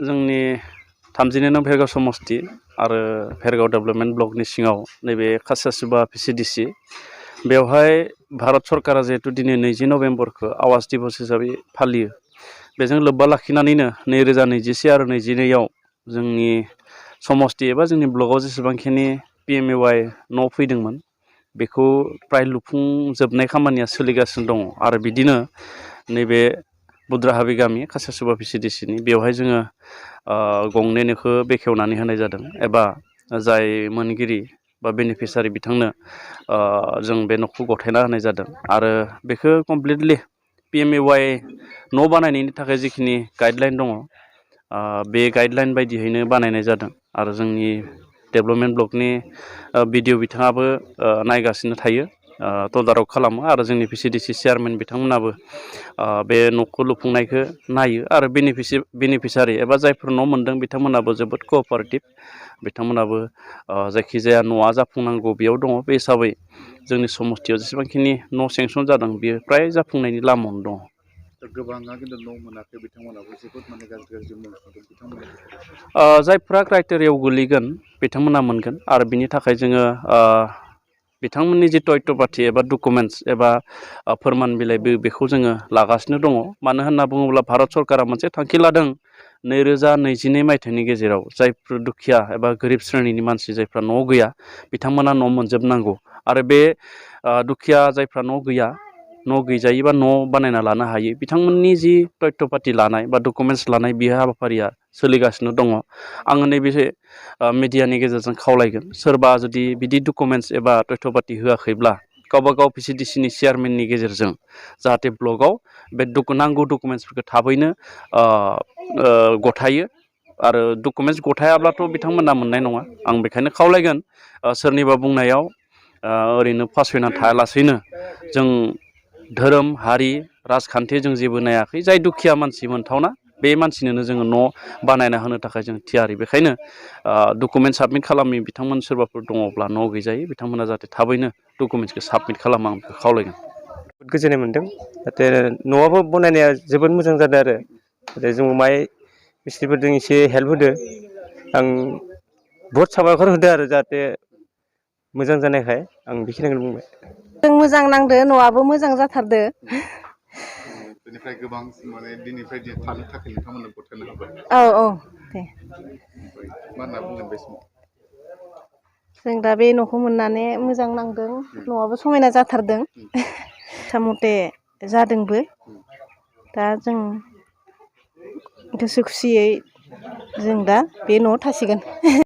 जोंनि 32 नं भेरगाव समस्ति आरो भेरगाव डेभेलपमेन्ट ब्लकनि सिङाव नैबे खासियासुबा PCDC बेवहाय भारत सरकारा जिहेतु दिनै 20 नभेम्बरखौ आवास दिबस हिसाबै फालियो बेजों लोब्बा लाखिनानैनो 2021 आरो 22आव जोंनि समस्ति एबा जोंनि ब्लकआव जेसेबांखिनि PMAY न' फैदोंमोन बेखौ प्राय लुफुंजोबनाय खामानिया सोलिगासिनो दङ आरो बिदिनो नैबे बुद्राहाबि गामि खासियासुबा PCDCनि बेवहाय जोङो गंनै न'खौ बेखेवनानै होनाय जादों एबा जाय मोनगिरि बा बेनिफिसारि बिथांनो जों बे न'खौ गथायना होनाय जादों आरो बेखौ कमप्लिटलि PMAY न' बानायनायनि थाखाय जिखिनि गाइडलाइन दङ बे गाइडलाइन बायदियैनो बानायनाय जादों आरो जोंनि डेभेलपमेन्ट ब्लकनि BDO बिथाङाबो नायगासिनो थायो तदारक खालामो आरो जोंनि PCDC चेयारमेन बिथांमोनाबो बे न'खौ लुफुंनायखौ नायो आरो बेनिफिसारि एबा जायफोर न' मोनदों बिथांमोनाबो जोबोद कअपारेटिभ बिथांमोनाबो जायखिजाया न'आ जाफुंनांगौ बेयाव दङ बे हिसाबै जोंनि समस्तियाव जेसेबांखिनि न' सेंसन जादों बेयो फ्राय जाफुंनायनि लामायावनो दङ गोबाङा खिन्थु न' मोनाखै बिथांमोनाबो जोबोद माने गाज्रि मुं सुदों बिथांमोना जायफ्रा क्राइटेरियाव गोलैगोन बिथांमोना मोनगोन आरो बिनि थाखाय जोङो बिथांमोननि जि तथ्यपाथि एबा डकुमेन्टस एबा फोरमान बिलाइ बेखौ जोङो लागासिनो दङ मानो होनना बुङोब्ला भारत सरकारा मोनसे थांखि लादों 2022 मायथाइनि गेजेराव जायफोर दुखिया एबा गोरिब श्रेणिनि मानसि जायफ्रा न' गैया बिथांमोना न' मोनजोबनांगौ आरो बे दुखिया जायफ्रा न' गैया न' गैजायै बा न' बानायना लानो हायो बिथांमोननि जि तथ्यपाथि लानाय बा डकुमेन्टस लानाय बे हाबाफारिया सोलिगासिनो दङ आङो नैबे मिडियानि गेजेरजों खावलायगोन सोरबा जुदि बिदि डकुमेन्टस एबा तथ्यपाथि होआखैब्ला गावबागाव PCDCनि चेयारमेननि गेजेरजों जाहाथे ब्लकआव बे नांगौ डकुमेन्टसफोरखौ थाबैनो गथायो आरो डकुमेन्टस गथायाब्लाथ' बिथांमोना मोननाय नङा आं बेखायनो खावलायगोन सोरनिबा बुंनायाव ओरैनो फासयना थायालासेनो जों धोरोम हारि राजखान्थि जों जेबो नायाखै जाय दुखिया मानसि मोनथावना बे मानसिनोनो जोङो न' बानायना होनो थाखाय जों थियारि बेखायनो डकुमेन्ट साबमिट खालामि बिथांमोन सोरबाफोर दङब्ला न' गैजायै बिथांमोना जाहाथे थाबैनो डकुमेन्टसखौ साबमिट खालामो आं बेखौ खावलायगोन गोजोननाय मोन्दों जाहाथे न'आबो बनायनाया जोबोद मोजां जादों आरो जों माइ मिस्ट्रिफोरजों एसे हेल्प होदो आं बहुत साबायखर होदो आरो जाहाथे मोजां जानायखाय आं बेखिनिखौनो बुंबाय जों मोजां नांदो न'आबो मोजां जाथारदो बेनिफ्राय गोबां माने दिननिफ्राय थानो थाखाय नोंथांमोननो गथायनो हाबाय औ दे मा होनना बुंगोन बे समाव जों दा बे न'खौ मोननानै मोजां नांदों न'आबो समायना जाथारदों मथा मथे जादोंबो दा जों गोसो खुसियै जों दा बे न'आव थासिगोन